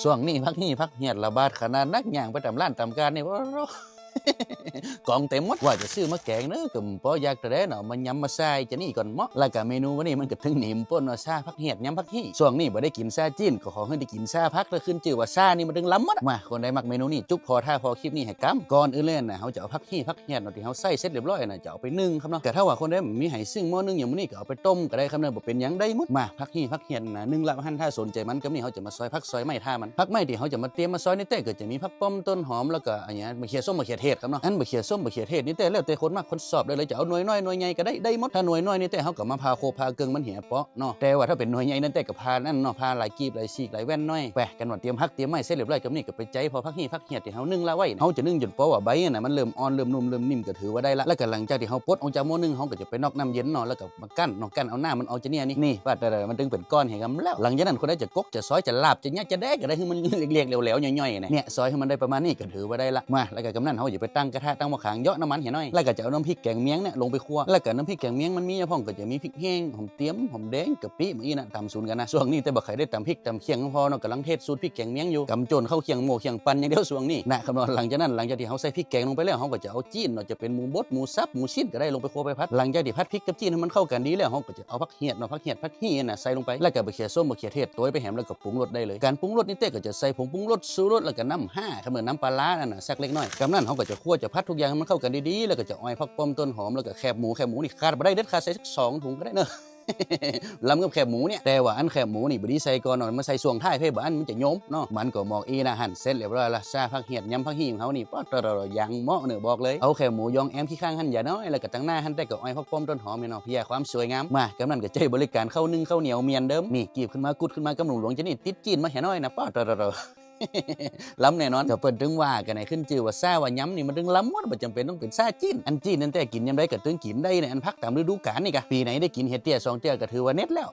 ຊ່ວງນີ້ຜັກຮີ່ຜັກຫຽດລະບາດຂະໜາດນັກ ຍ່າງໄປຕາມຮ້ານຕາມການນີ້ ໂອ້ໂຫ ກອງເຕັມໝົດ. ວ່າຈະຊື້ມາແກງເດີ ກໍບໍ່ຢາກແຕ່ໃດເນາະ ມາຍຳມາຊາຍຈະນີ້ກ່ອນເໝາະ. ແລ້ວກໍເມນູມື້ນີ້ມັນກໍເຖິງໜີມປົນວ່າຊາຜັກຫຽດຍຳຜັກຮີ່. ຊ່ວງນີ້ບໍ່ໄດ້ກິນຊາຈີນ ກໍຂໍໃຫ້ໄດ້ກິນຊາຜັກ ແລ້ວຂຶ້ນຊື່ວ່າຊານີ້ມັນເຖິງລຳໝົດ. ມາ ຄົນໃດມັກເມນູນີ້ ຈຸກພໍຖ້າພໍຄລິບນີ້ໃຫ້ກຳ. ກ່ອນອື່ນເລີຍນະ ເຮົາຈະເອົາຜັກຮີ່ຜັກຫຽດເນາະ ທີ່ເຮົາໃສ່ເສັດລຽບຮ້ອຍນະ ຈະເອົາໄປໜຶ້ງຄັບເນາະ. ກໍຖ້າວ່າຄົນໃດມີໄຫຊຶ້ງໝໍ້ໜຶ້ງຫຍັງມື້ນີ້ ກໍເອົາໄປຕົ້ມກໍໄດ້ຄັບເນາະ ບໍ່ເປັນຫຍັງ ໄດ້ໝົດ. ມາ ຜັກຮີ່ຜັກຫຽດນະ ໜຶ້ງລະຫັ້ນ. ຖ້າສົນໃຈມັນ ກຳນີ້ເຮົາຈະມາຊອຍຜັກຊອຍໄມ້ທ່າມັນ. ຜັກໄມ້ທີ່ເຮົາຈະມາຕຽມມາຊອຍນີ້ແຕ່ ກໍຈະມີຜັກປ້ອມ ຕົ້ນຫອມ ແລ້ວກໍອັນຫຍັງ ບັກເຂືອສົ້ມ ບັກເຂືອເທດຄັບເນາະ. ອັນບັກເຂືອສົ້ມ ບັກເຂືອເທດນີ້ແຕ່ ແລ້ວແຕ່ຄົນມັກຄົນຊອບໄດ້ເລີຍ ຈະເອົາໜ່ວຍນ້ອຍໜ່ວຍໃຫຍ່ກໍໄດ້ ໄດ້ໝົດ. ຖ້າໜ່ວຍນ້ອຍນີ້ແຕ່ ເຮົາກໍມາຜ່າໂຄບຜ່າເກິ່ງມັນເຫຍເປາະເນາະ. ແຕ່ວ່າຖ້າເປັນໜ່ວຍໃຫຍ່ນັ້ນແຕ່ ກໍຜ່ານັ້ນເນາະ ຜ່າຫຼາຍກີບຫຼາຍສີກຫຼາຍແວ່ນໜ້ອຍ. ໄປ ກັນວ່າຕຽມຜັກຕຽມໄມ້ເສັດລຽບຮ້ອຍ ກຳນີ້ກໍໄປໃຈພໍຜັກຮີ່ຜັກຫຽດທີ່ເຮົາໜຶ້ງລະໄວ້ ເຮົາຈະໜຶ້ງຈົນພໍວ່າໃບຫັ້ນນະ ມັນເລີ່ມອ່ອນ ເລີ່ມນຸ້ມ ເລີ່ມນິ່ມ ກໍຖືວ່າໄດ້ລະ. ແລ້ວກໍຫຼັງຈາກທີ່ເຮົາປົດອອກຈາກໝໍ້ໜຶ້ງ ເຮົາກໍຈະໄປນອກນ້ຳເຢັນເນາະ ແລ້ວກໍມາກັ້ນເນາະ ກັ້ນເອົານ້ຳມັນອອກຈາກນີ້ນີ້ ນີ້ ປາດ ມັນຈຶ່ງເປັນກ້ອນເຫັນກຳແລ້ວ. ຫຼັງຈາກນັ້ນ ຄົນໃດຈະກົກຈະຊອຍຈະລາບຈະຫຍັງຈະແດກກໍໄດ້ ໃຫ້ມັນລຽກໆ ແຫຼວໆ ຍ່ອຍໆ ນະ ນີ້ ຊອຍໃຫ້ມັນໄດ້ປະມານນີ້ກໍຖືວ່າໄດ້ລະ. ມາ ແລ້ວກໍກຳນັ້ນ ເຮົາຈະໄປຕັ້ງກະທະ ຕັ້ງໝໍ້ຂາງ ເຍາະນ້ຳມັນໃຫ້ໜ້ອຍ ແລ້ວກໍຈະເອົານ້ຳພິກແກງມຽງນີ້ລົງໄປຂົ້ວ ແລ້ວກໍນ້ຳພິກແກງມຽງມັນມີຫຍັງພ້ອມ ກໍຈະມີພິກແຫ້ງ ຫອມຕຽມ ຫອມແດງ ກະປິ ມາອີກນະ ຕຳສູນກັນນະ. ຊ່ວງນີ້ແຕ່ບໍ່ຄ່ອຍໄດ້ຕຳພິກຕຳຂຽງພໍເນາະ ກຳລັງເທດສູດພິກແກງມຽງຢູ່ ກຳໂຈນເຂົ້າຂຽງໝູຂຽງປັນຢ່າງດຽວຊ່ວງນີ້ນະຄັບເນາະ. ຫຼັງຈາກນັ້ນ ຫຼັງຈາກທີ່ເຮົາໃສ່ພິກແກງລົງໄປແລ້ວ ເຮົາກໍຈະເອົາຈີນເນາະ ຈະເປັນໝູບົດ ໝູສັບ ໝູຊີ້ນກໍໄດ້ ລົງໄປຂົ້ວໄປຜັດ. ຫຼັງຈາກທີ່ຜັດພິກກັບຈີນໃຫ້ມັນເຂົ້າກັນດີແລ້ວ ເຮົາກໍຈະເອົາຜັກຫຽດເນາະ ຜັກຫຽດ ຜັກຮີ່ນະ ໃສ່ລົງໄປ ແລ້ວກໍບັກເຂືອສົ້ມ ບັກເຂືອເທດ ໂຕຍໄປແຫຼມ ແລ້ວກໍປຸງລົດໄດ້ເລີຍ. ການປຸງລົດນີ້ແຕ່ ກໍຈະໃສ່ຜົງປຸງລົດ ຊູລົດ ແລ້ວກໍນ້ຳຮ້າ ຄັບເນາະ ນ້ຳປາລ້ານັ້ນນະ ສັກເລັກນ້ອຍ. ກຳນັ້ນ ເຮົາກໍຈະຂົ້ວຈະຜັດທຸກຢ່າງໃຫ້ມັນເຂົ້າກັນດີໆ ແລ້ວກໍຈະອ້ອຍຜັກປ້ອມ ຕົ້ນຫອມ ແລ້ວກໍແຄບໝູ ແຄບໝູນີ້ຂາດບໍ່ໄດ້ເດັດຂາດ ໃສ່ສັກສອງຖົງກໍໄດ້ເນາະ ລຳກັບແຄບໝູນີ້. ແຕ່ວ່າອັນແຄບໝູນີ້ບໍ່ດີໃສ່ກ່ອນເນາະ ມາໃສ່ຊ່ວງທ້າຍເພ ບາດອັນມັນຈະໂຍມເນາະ. ມັນກໍໝອກອີ່ນະຫັ້ນ ເສັດລຽບຮ້ອຍລະ ຊາຜັກຫຽດຍຳຜັກຮີ່ຂອງເຮົານີ້ ປາດ ຕະລະ ຍັງເໝາະເນີ ບອກເລີຍ. ເອົາແຄບໝູຢອງແອມຂີ້ຄ້າງຫັ້ນຢ່ານ້ອຍ ແລ້ວກໍຕັ້ງໜ້າຫັ້ນແຕ່ ກໍອ້ອຍຜັກປ້ອມ ຕົ້ນຫອມໃຫ້ເນາະ ເພື່ອຄວາມສວຍງາມ. ມາ ກຳນັ້ນກໍໃຈບໍລິການເຂົ້າໜຶ້ງເຂົ້າໜຽວມຽນເດີມ ນີ້ ກີບຂຶ້ນມາ ກຸດຂຶ້ນມາ ກຳຫຼວງໆ ຈະນີ້ ຕິດຈີນມາແຮະນ້ອຍນະ ປາດ ຕະລະ ລຳແນ່ນອນ. ກໍເພິ່ນເຖິງວ່າກັນໃນ ຂຶ້ນຊື່ວ່າຊາວ່າຍຳນີ້ ມັນເຖິງລຳໝົດ ບໍ່ຈຳເປັນຕ້ອງເປັນຊາຈີນ. ອັນຈີນນັ້ນແຕ່ ກິນຍາມໃດກໍເຖິງກິນໄດ້ນະ ອັນຜັກຕາມລະດູການນີ້ກະ ປີໃດໄດ້ກິນເຮັດເທື່ອສອງເທື່ອ ກໍຖືວ່າເນັດແລ້ວ.